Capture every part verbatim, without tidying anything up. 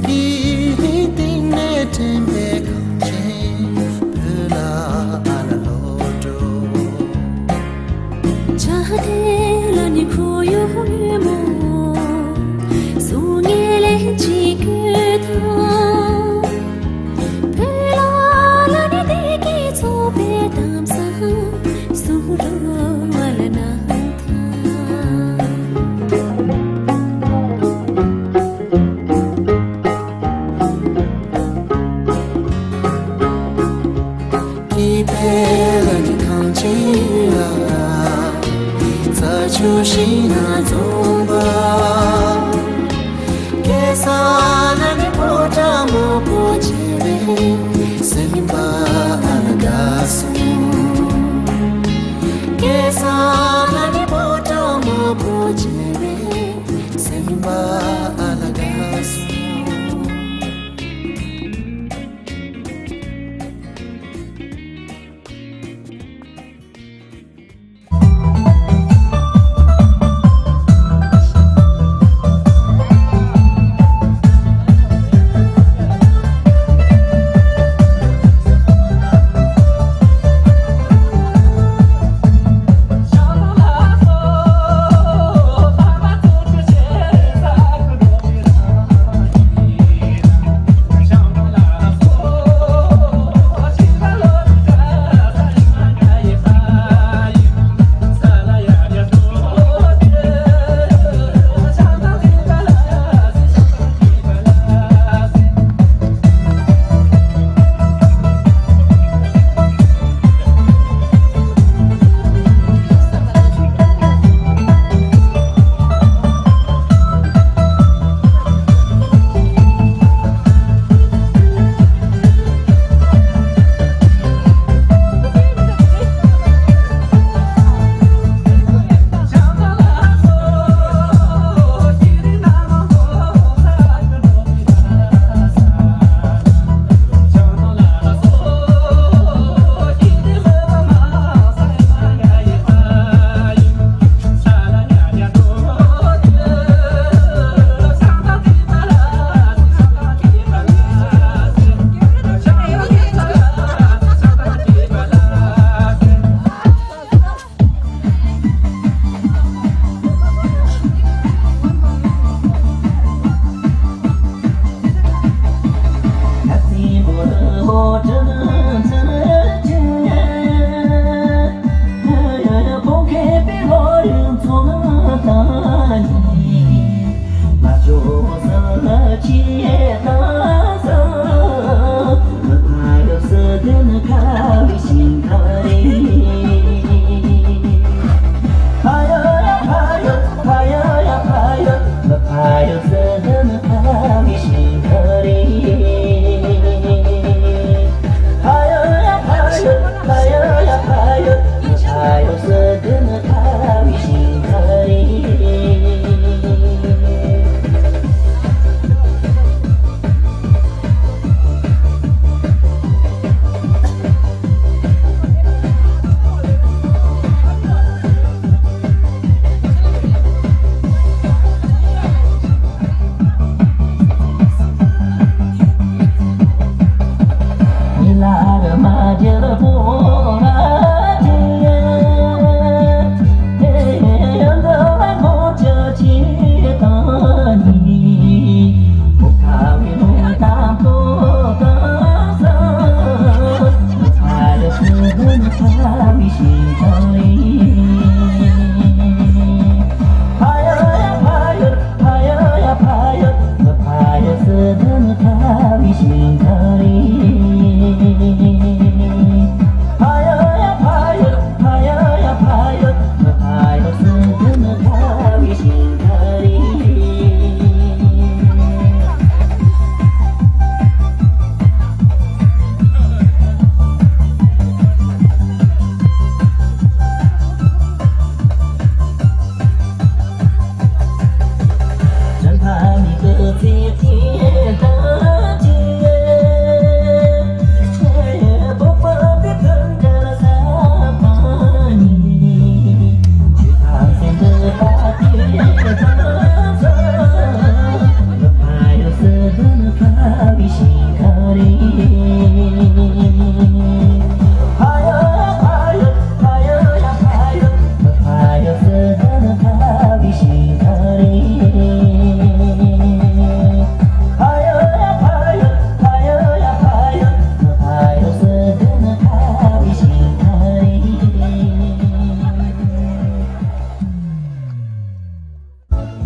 གི་སྟེང་ནས་དྲན་པའི་གངས་ཅན་བོད་ལ་ཨ་ལ་ལོ་འགྲོ། ཆ་དེ་ལ་ནི་ཁོ་ཡོ་ངེ་མོ་སུ་ངེ་ལེ་ཅི་ཀུ་ཐོ། བོད་ལ་ལ་ནི་བདེ་སྐྱིད་འཚོ་བའི་གཏམ་བཟང་སུ་རོ་བ་ལ་ན། ཀི་ཕེ་ལ་ནི་གངས་ཅན་ལ་རྩྭ་ཆུ་ཤིང་ནགས་འཛོམས་པ། ཀེ་ས་ལ་ནི་ཕོ་བྲང་མང་པོ་བྱེ་བའི་སེམས་པ་ཨ་ལ་དགའ་སོང་། ཀེ་ས་ལ་ནི་ཕོ་བྲང་མང་པོ་བྱེ་བའི་སེམས་པ་ཨ་ལ་དགའ་སོང་།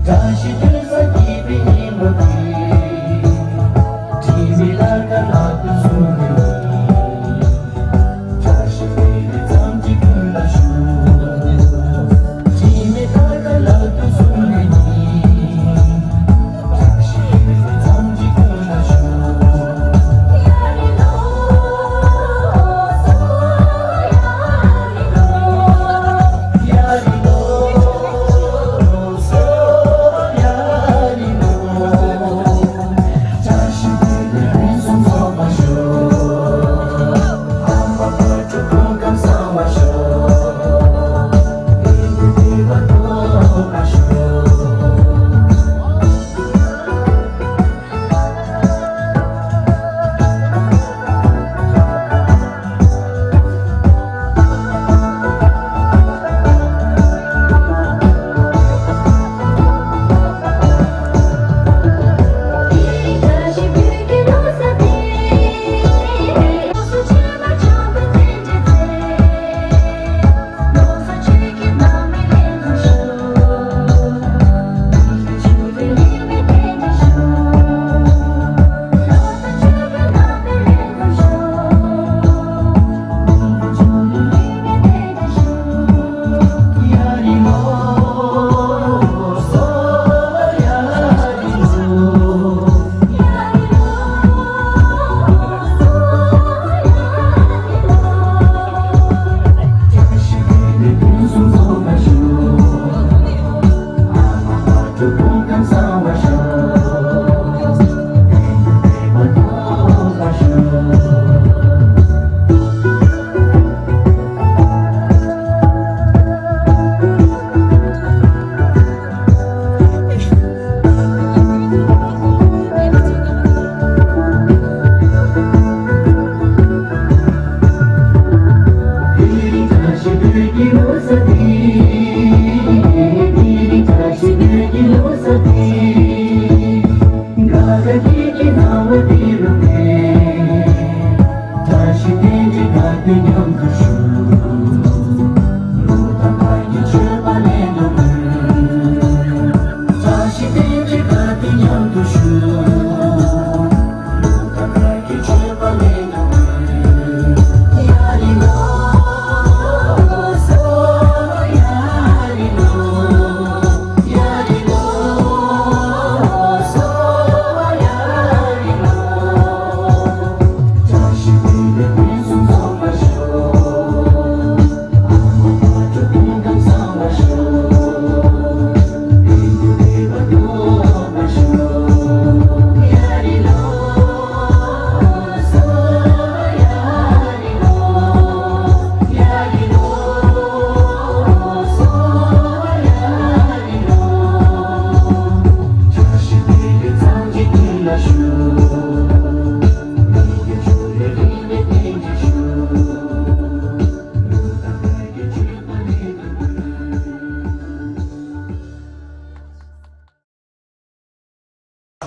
བཀྲ་ཤིས་དུས་བཟང་སྐྱིད་པའི་ཉིན་མོ་འདི། དྲི་མེད་ལ་དཀར་ལག་ཏུ་བཟུང་བའི་ཉིན། བཀྲ་ཤིས་བདེ་ལེགས་ཚང་གཅིག་ཀུན་ལ་ཞུ། དྲི་མེད་ལ་དཀར་ལག་ཏུ་བཟུང་བའི་ཉིན། བཀྲ་ཤིས་བདེ་ལེགས་ཚང་གཅིག་ཀུན་ལ་ཞུ།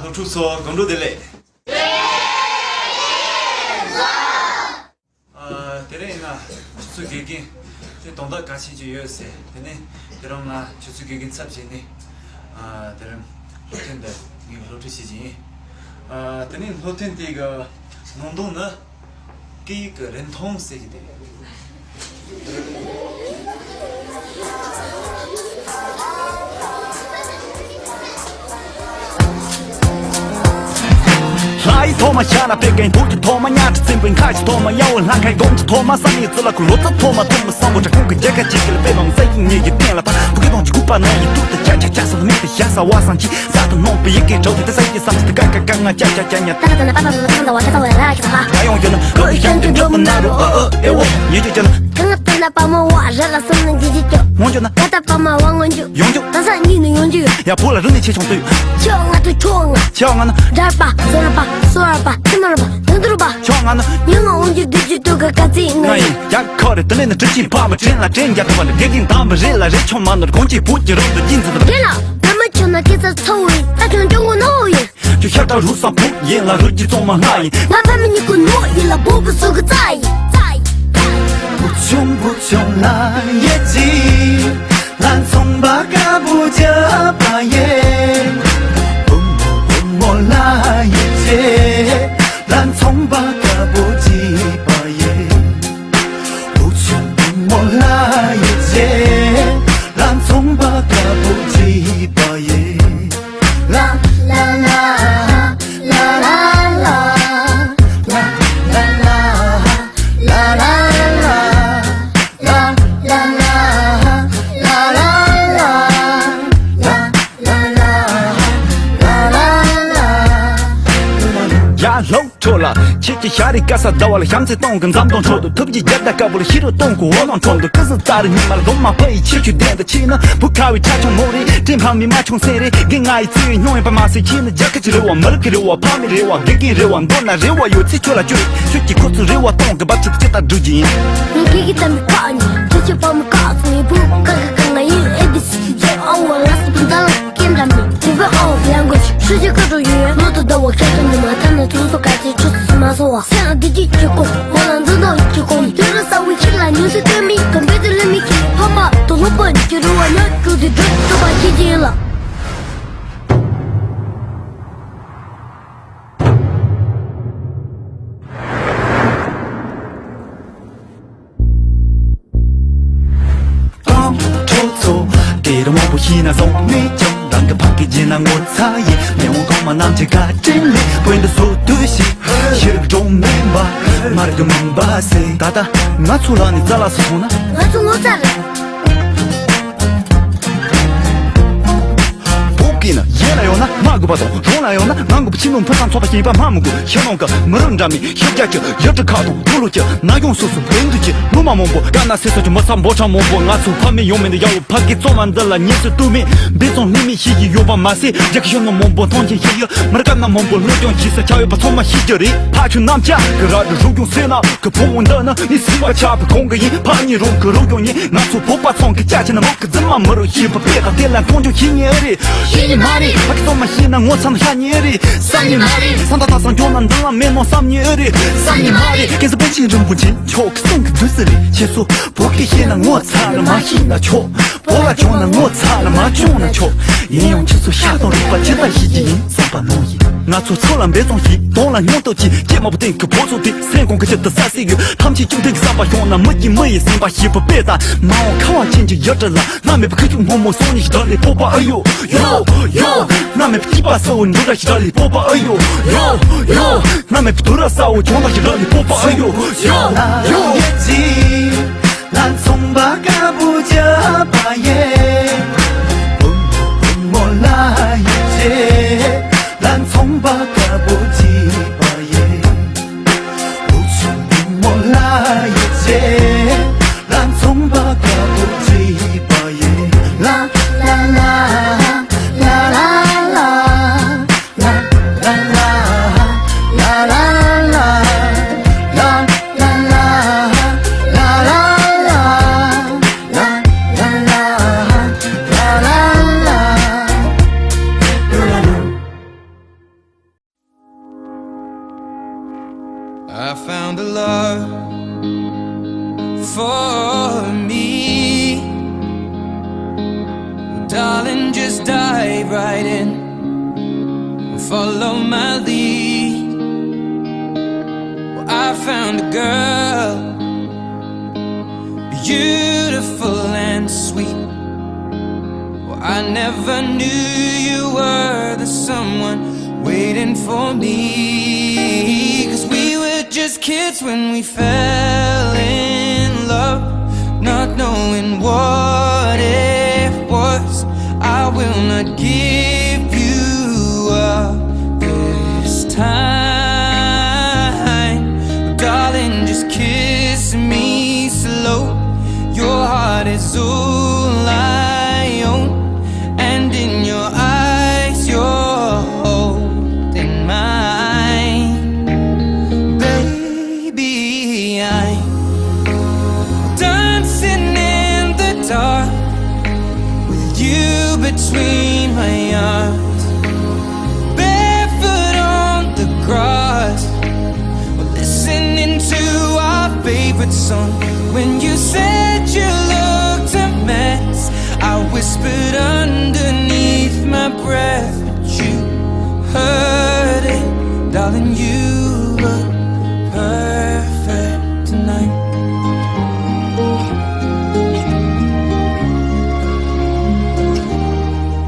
སློབ་ཕྲུག་ཚོ་དགོང་དྲོ་བདེ་ལེགས། ཨ། དེ་རིང་ང་ཆུ་ཚོད་དགེ་རྒན་དེ་དོན་དག་གལ་ཆེན་ཅིག་ཡོད་ཟེར། དེ་ནས་དེ་རིང་ང་ཆུ་ཚོད་དགེ་རྒན་ཚབ་བྱས་ནས། ཨ། དེ་རིང་སློབ་ཐུན་འདི་ངས་སློབ་ཁྲིད་བྱེད་ཀྱི་ཡིན། ཨ། དེ་ནས་སློབ་ཐུན་དེ་གི་ནང་དོན་ནི། སྐད་ཡིག་གི་རིན་ཐང་ཟེར་གྱི་དེ་རེད། ལྷ་ཡི་ཐོག་མ་ཤ་ན་པད་ཁའི་འབུར་གྱི་ཐོག་མ་གཉའ་ཁྲི་བཙན་པོའི་ཁ་གྱི་ཐོག་མ་གཡའ་བོ་ལྷ་ཁའི་དགོང་གི་ཐོག་མ་བསམ་ཡས་རྩི་ལ་ཁུ་ལོ་ཙཱ་ཐོག་མ་ཐོག་མ་བསམ་པོ་དྲག་ཁུང་གི་རྒྱལ་ཁ་ཅིག་གི་ལ་པད་མ་མཛད་ཀྱི་ཉེ་ཡི་སྟེང་ལ་ཕ་བུ་གི་དོང་གི་ལྐུགས་པ་ན་ཡི་ཏུག་ཏུ་ཅ་ཅ་ཅ་ས་ནི་མིག་ཏུ་ཤ་ས་བ་སང་ཅི་ས་དུ་ནོང་པའི་ཡི་གེ་གྲོགས་དེ་ས་ཡི་བསམ་ཅི་དུ་ཀ་ཀ་ཀ་ང་ཅ་ཅ་ཅ་ཉ་ཏ་ཏ་ན་པ་པ་བུ་ཚང་ད་བ་ཁ་ཚང་བའི་ར་ཁ་ཚང་ཧ་ཡོང་ཡོད་ན་ལོ་ཡི་ཤང་གི་འགྲོ་མི་ན་རུ་ཨ་ཨ་ཨེ་བོ་ཉེ་ཅི་ཅ་ན། ཐང་ཏུ་ན་པ་མོ་བ་ར་ལ་སོང་ན་འདི་ཅི་ཅོ། ངོ་འཇོ་ན། ད་ད་པ་མ་བ་ངོ་འཇོ། ཡོང་འཇོ། ད་ས་གཉིས་ནི་ཡོང་འཇོ་ཡོད། ཡ་བོ་ལ་རི་ནི་ཆེ་ཆུང་ཏུ་ཡོད། ཆེ་བ་ང་ཏུ་ཆོ་ང་། ཆེ་བ་ང་ན། འདྲ་པ་ཟེར་པ། ཉི་མ་འོང་རྒྱུ་དུས་ཀྱི་དུས་ཀ་ག་ཚིག་ང་ཡིན། ཡག་ཁོ་རེ་དུ་ལེན་ནི་གྲུ་ཆེན་ཕ་མ་དྲན་ལ་དྲན་རྒྱ་ཐུབ་པ་ལ་དགེ་རྒན་དམ་པ་རེད་ལ་རེ་ཆོག་མ་ནོར་དགོངས་ཀྱི་བུ་གྱི་རོགས་དུ་སྦྱིན་ཚུལ་དུ། རྒན་ལགས་ད་མ་ཆོག་ན་སྐད་ཆ་ཚ་བོ་ཡིན། ད་ཁྱོད་སྐྱོ་ངོ་ནོ་ཡིན། ཁྱོད་ཤ་སྟག་རུ་ས་བུ་ཡིན་ལ་རུ་གྱི་ཙོང་མ་ང་ཡིན། ང་ཕ་མི་གཉིས་ཀུན་ནོ་ཡིན་ལ་བུ་གི་སུ་གི་རྩ་ཡིན། བུ་ཆུང་བུ་ཆུང་ལ་ཡེ་ཅི། ལ་ཚོང་པ་དཀར་པོ་རྒྱབ་པ་ཡེ། བུ་མོ་བུ་མོ་ལ་ཡེ་ཅེ། ལ་ཚོང་པ་དཀར་པོ་བྱིས་པ་ཡེ། བུ་ཆུང་བུ་མོ་ལ་ཡེ་ཅེ། ལ་ཚོང་པ་དཀར་པོ་བྱིས་པ་ཡེ། ལ་ལ་ལ། ལ་ལ་ལ། ལ་ལ་ལ། ལ་ལ་ལ། ཡ་ལོ། ཁྲོ་ལ། ཁྱེད་ཀྱི་ཤ་རི་ཀ་ས་ཟླ་བ་ལ་བྱམས་བརྩེ་གཏོང་གི་འཛམ་གདོང་ཁྲོད་དུ་ཐུབ་ཀྱི་རྒྱལ་དར་དཀར་པོ་ལ་ཤི་རུ་གཏོང་གི་འོ་ལོང་ཁྲོད་དུ་ཀི་སི་ཙ་རི་ཉི་མ་ལ་སྡོམ་མ་ཕ་ཡི་ཆེ་ཆུ་ལྡན་དུ་ཆེ་ན་བུ་ཁ་བའི་ཁྲ་ཆུང་མོ་རེད་དྲིན་ཕ་མི་མ་ཆུང་སེ་རེད་དགེ་ང་ཡི་ཚེ་བའི་སྙིང་ཡིན་པ་མ་ཟད་ཁྱེད་ནི་རྒྱལ་ཁབ་ཀྱི་རེ་བ་མི་རིགས་ཀྱི་རེ་བ་ཕ་མའི་རེ་བ་དགེ་རྒན་རེ་བ་མདོར་ན་རེ་བ་ཡོད་ཚེ་ཁྱོད་ལ་བཅོལ་ཁྱོད་ཀྱི་ཁོ་ཚོའི་རེ་བ་གཏོང་གི་བབ་ཆག་ཅི་ལྟར་སྒྲུབ་ཀྱི་ཡིན། ངས་ཁྱེད་ཀྱི་གཏམ་མི་ཁག་ཉིད་ཁྱེད་ཀྱི་ཕ་མི་ཁག་ཚོ་ངའི་བུ་ཁ་ཁ་ཁ་ང་ཡིན་ཨེ་བི་སི་ཇེ་ཨོ་ཝ་ལ་སི་པི་ཏ་ལ། ཀེམ་ར་མི། River of Language། ཧྲི་ཅི་ཀ་འགྲོ་ཡོད། ལོ་དང་ཟླ་བ་ཁྱད་དུ་ནི་མ་ཐ་ན་ཚོང་ཚོ་ག་ཚོད་ཆུ་ཚོད་མ་སོང་བ། སེམས་བདེ་སྐྱིད་ཀྱི་སྐོར། ཧོ་ལ་འཛིན་དང་ཀྱི་སྐོར། དུས་རབས་གསར་བའི་ཁྱེད་ལ་ཉུང་སུ་སྟོན་མི་གམ་བེ་ཏི་ལེ་མི་ཁྱེད་ཕ་མ་དང་སློབ་དཔོན་གྱི་རུ་བ་ཉག་ཅུ་དེ་འགྲོ་ཐུབ་པ་ཁྱེད་ཀྱི་ཡིན་ལ། གཏོང་ཁྲོ་ཚོ། དེ་རུ་མང་པོ་ཤེས་ན་བཟང་མེད་ཀྱང་རང་གི་ཕ་སྐད་བརྗེད་ན་ངོ་ཚ་ཡིན། མི་འོང་གོང་མ་རྣམས་ཀྱི་བཀའ་དྲིན་ལས་བོད་འདི་སོ་དུས་ཤིག་ཤེས་རིག་སྒྲོན་མེད་པ་མར་གི་མུན་པ་སེ། ད་ལྟ་ང་ཚོ་ལ་ནི་རྩ་ལ་སོང་ན་ང་ཚོ་ངོ་ཚ་རེད། བོད་སྐད་ནི་གཞན་ལ་ཡོང་ན་མ་དགོས་པ་དང་རང་ལ་ཡོང་ན་ང་དགོས་པ། ཕྱི་ནང་ཕུ་ཐང་ཚོགས་པ་ཞིག་ཡིན་པ་སྨྲ་མི་དགོས། ཕྱི་ནང་གི་མི་རབས་འདྲ་མིན་ཤེས་རྒྱ་ཆེ་ཡུལ་གྲུ་ཁག་དང་འགྲོ་ལུགས་ཀྱི་ན་གཞོན་སོ་སོ་བོད་འདི་ཀྱི་ལོ་མ་མང་པོ་དཀར་ནག་སེར་སོགས་ཀྱི་མི་ཚང་འབོར་ཆེན་མང་པོ་ང་ཚོའི་ཕ་མེས་ཡང་མེས་འདི་ཡག་པོ་ཕ་སྐད་གཙང་མ་འདི་ལ་ཉན་ས་དུ་མེད། འབད་བརྩོན་ལྷད་མེད་བྱེད་ཀྱི་ཡོད་པ་མ་ཟད་རྒྱ་གི་ཤོད་ནོ་མང་པོ་མཐོང་ཆེན་བྱེད་ཡོད། མི་རབས་སྐབས་ན་མང་པོ་སློབ་སྦྱོང་བྱེད་ས་ཆགས་ཡོད་པ་ཚང་མ་ཤེས་ཀྱི་རེད། ཕ་ཆུ་གནམ་ལྕགས་ཀྱི་ར་རི་རུ་གྱོང་སེ་ན། གི་ཕོ་བོ་འདི་ནི་ནི་སྲིད་པ་ཆགས་པའི་གོང་གི་ཡིན། ཕ་ཉིད་རང་གི་རོ་གྱོང་ཡིན། ང་ཚོ་བོད་པ་ཚང་གི་ཅག་ཆེ་ན་མོ་གི་རྫུན་མ་མི་རུ་ཤེས་པ་དཔེ་དང་དེ་ལ་མཐོང་ཆུང་ཤེས་ཉེ་ཨེ་རེད། ཤེས་ཉེ་མ་རེད། ཕ་གི་ཚོ་མ་ཤེས་ན་ངོ་ཚ་ན་ཤ་ཉེ་ཨེ་རེད། བསམ་ཉེ་མ་རེད། ས་མཐའ་དག་སང་འགྱོ་ན་འདི་ལ་མེད་ནོ་བསམ་ཉེ་ཨེ་རེད། བསམ་ཉེ་མ་རེད། ཀན་སི་པན་ཆེན་རིན་པོ་ཆེ་མཆོག་གི་གསུང་གི་དུས་སུ་ལས་ཁྱེད་ཚོ་བོད་སྐད་ཤེས་ན་ངོ་ཚ་ན་མ་ཤེས་ན་ཆོག་བོད་ལ་བྱུང་ན་ངོ་ཚ་ན་མ་བྱུང་ན་ཆོག་ཡིན་ཡང་ཁྱེད་ཚོ་ཤ་དང་རུས་པ་ཇི་ལྟར་ཤེས་ཀྱི་ཡིན་བསམ་པ་ནང་བཞིན། ང་ཚོ་ཚོ་ལ་འབད་བརྩོན་བྱེད་གདོང་ལ་སྙིང་སྟོབས་ཀྱིས་སྐྱེས་མ་བུ་སྟེང་གི་ཕོ་ཚོ་དེ་སེམས་ཁོང་གི་ཆེད་དུ་ས་སྲེག་ཡོད། ཐམས་ཅད་བཅོམ་ལྡན་གྱི་བསམ་པ་བྱུང་ན་མི་གྱིས་མི་ཡི་སེམས་པ་ཞེ་པོ་དཔེ་ལྟ་མ་འོང་ཁ་བ་ཅན་གྱི་ཡུལ་གྲུ་ལ་བླ་མེད་པའི་ཁུ་བྱུག་སྔོན་མོ་སོང་ནས་ཞིག་ད་ལས་ཕོག་པ་ཨ་ཡོ་ཡོ་ཡོ། བླ་མེད་པའི་སྐྱིད་པ་གསལ་བོ་འབྱུང་ད་ཞིག་ད་ལས་ཕོག་པ་ཨ་ཡོ་ཡོ་ཡོ། བླ་མེད་པའི་དུས་རབས་གསལ་བོ་བྱུང་ད་ཞིག་ད་ལས་ཕོག་པ་ཨ་ཡོ་ཡོ་ཡོ། ལ་ཚོང་པ་དཀར་པོ་བྱ་བ་ཡེ། བུ་མོ་བུ་མོ་ལ་ཡེ་ཅེ། ལ་ཚོང་པ་དཀར་པོ་བྱིས་པ་ཡེ། བུ་ཆུང་བུ་མོ་ལ་ཡེ་ཅེ། ལ་ཚོང་པ་དཀར་པོ་བྱིས་པ་ཡེ། ལ་ལ་ལ་ལ་ལ་ལ། I found a love for me. Darling, just dive right in. Follow my lead. Well, I found a girl, beautiful and sweet. Well, I never knew you were the someone waiting for me. 'Cause we were just kids when we fell in love, not knowing what it was. I will not give you up this time. Darling, just kiss me slow. Your heart is all I own, and in your eyes, you're holding mine, babe. When you said you looked a mess, I whispered underneath my breath, but you heard it. Darling, you look perfect tonight.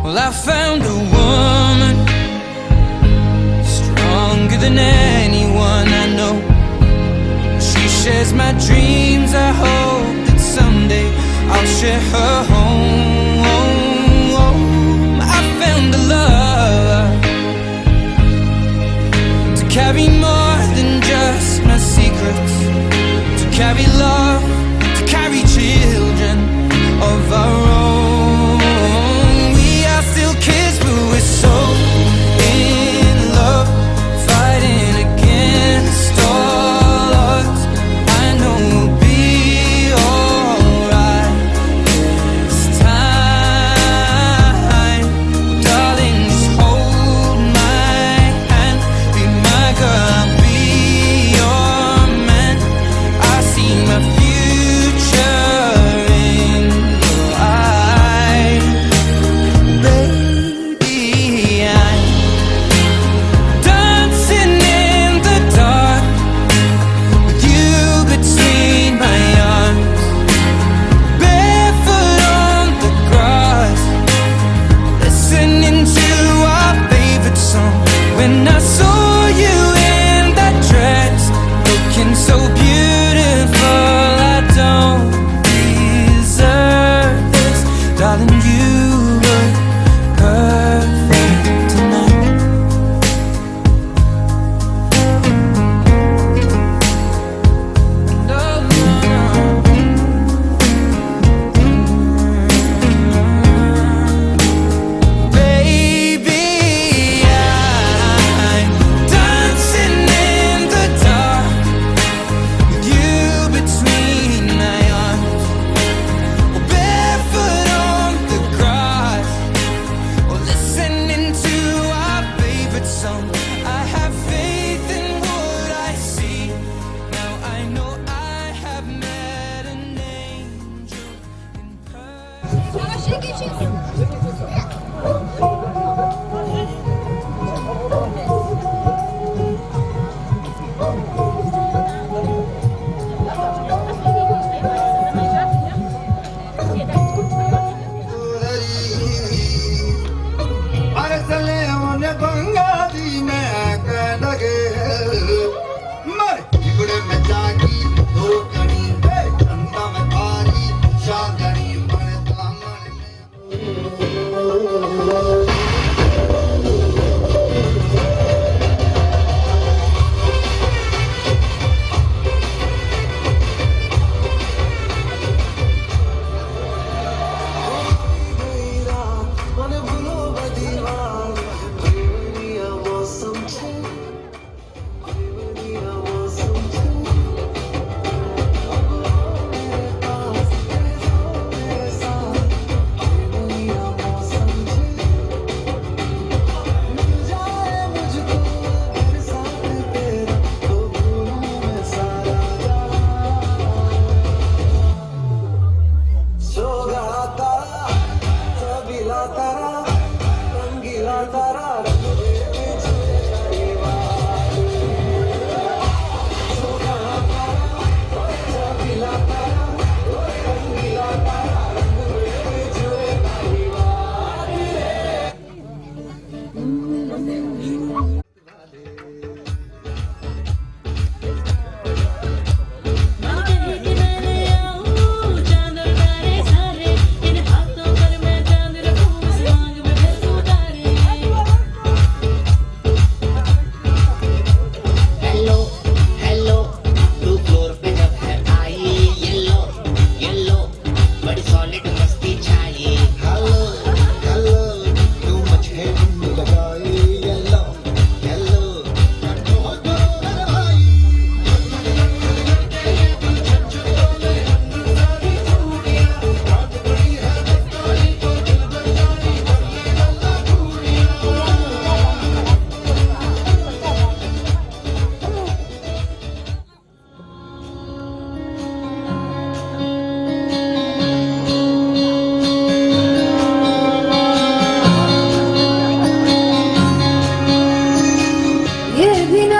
Well, I found a woman stronger than anyone I know. She shares my dreams. I hope that someday I'll share her home. I found a love to carry more than just my secrets, to carry love, to carry children of our own. We are still kids, but we're so in love, fighting against all odds. I know we'll be alright this time. Darling, just hold my hand, be my girl, I'll be your man. I see my future in your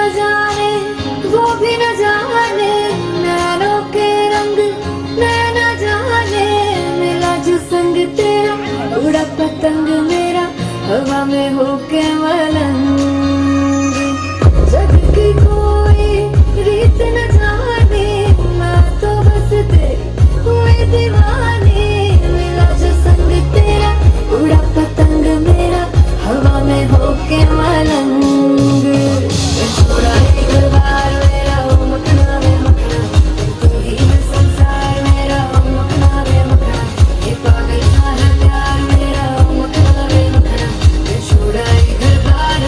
जाने, वो भी न जाने, नैनों के रंग, मैं न जाने, मिला जो संग तेरा, उड़ा पतंग मेरा, हवा में होके मलंग। जग की कोई रीत न जाने, मैं तो बस तेरी हुई दीवानी। मिला जो संग तेरा, उड़ा पतंग मेरा, हवा में होके मलंग। छोड़ा ये घर बार मेरा, ओ मखना रे मखना, तू ही है संसार मेरा, ओ मखना रे मखना। ये पागल सा है प्यार मेरा, ओ मखना रे मखना। छोड़ा ये घर बार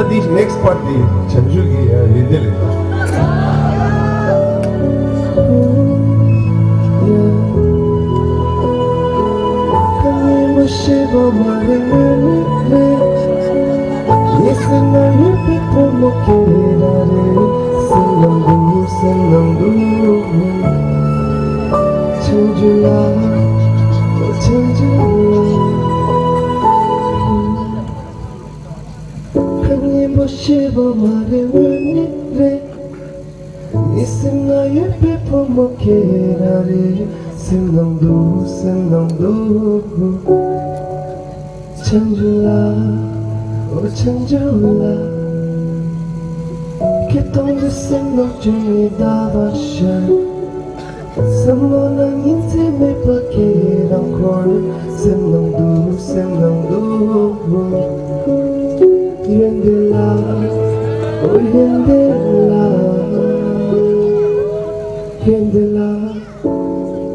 ད་འདི་next part འདི་བྱང་ཆུབ་ཀྱི་ཡ་ཡོན་ཏན་ལས་དང་།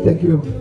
Thank you.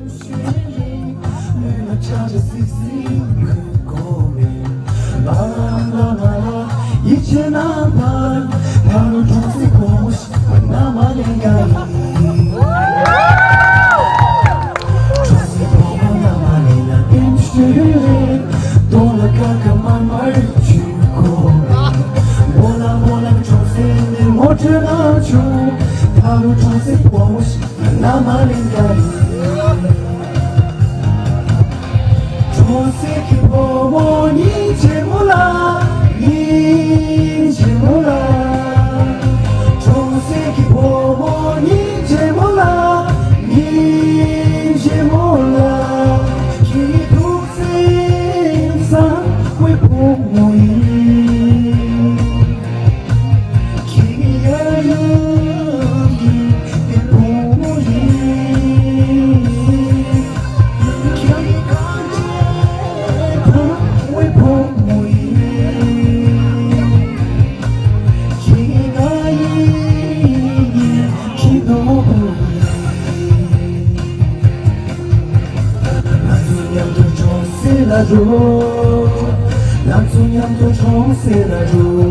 ང་ཚོ་མཉམ་དུ་གྲོང་གསེབ་ལ་འགྲོ།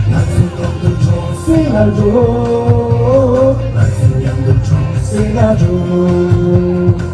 ང་ཚོ་མཉམ་དུ་གྲོང་གསེབ་ལ་འགྲོ། ང་ཚོ་མཉམ་དུ་གྲོང་གསེབ་ལ་འགྲོ།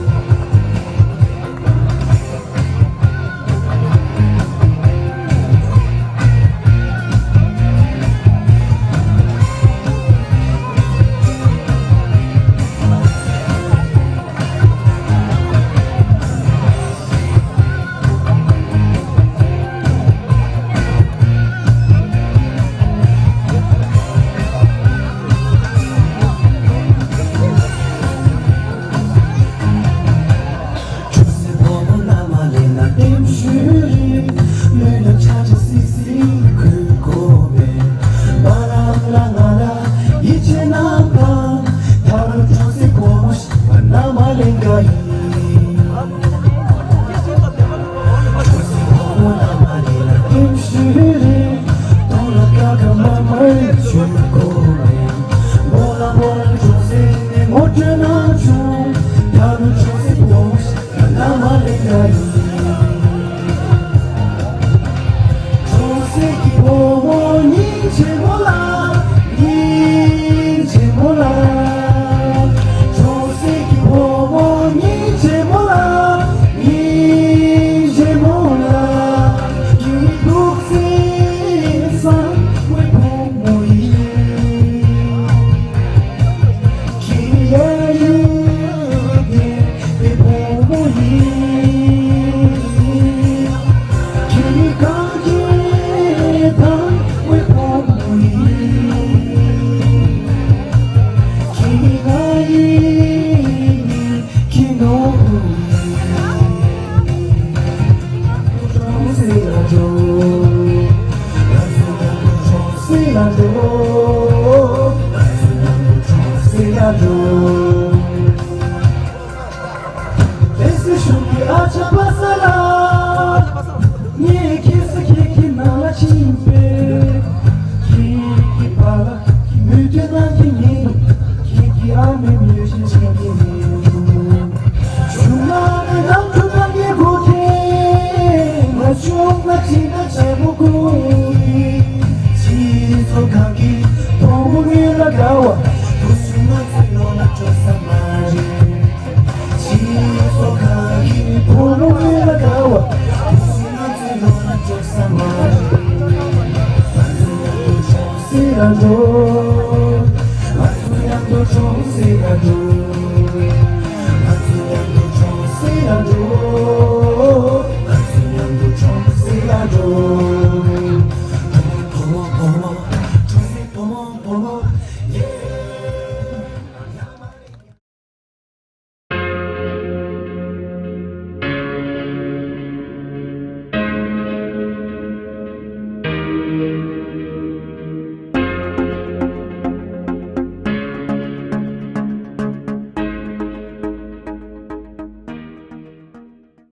གྲོང་གསེབ་ཀྱི་བུ་མོ་སྙིང་རྗེ་མོ་ལ། སྙིང་རྗེ་མོ་ལ། གྲོང་གསེབ་ཀྱི་བུ་མོ་སྙིང་རྗེ་མོ་ལ། སྙིང་རྗེ་མོ་ལ། ངའི་ཐུགས་སྲས་གསང་བའི་བུ་མོ་ཡིན། ལེ་སི་ཤུག་གི་ཨ་ཅག་པ་ས་ལ། ངས་ཁྱེད་སུ་ཁྱེད་ཀྱི་ནང་ལ་ཕྱིན་པས། ཁྱེད་ཀྱི་པཱ་ལགས་ཀྱི་མོས་གུས་གནང་གི་མིན་འདུག་ཁྱེད་ཀྱི་ཨ་མའི་མོས་གུས་བྱེད་ཀྱི་མིན་འདུག་ཆུང་མ་ནི་ནམ་དུ་ནམ་ཡི་གུ་ཁྱེད་ང་ཆུང་མ་ཅི་ན་ཆེ་མོ་གུ་ཡི་ཕྱི་ཚོ་གང་གི་ཕོ་མོ་ངེད་ལ་དགའ་བ་དུ་སུ་མ་ཚེ་ལོ་ལ་སྤྲོ་ས་མ་རེད།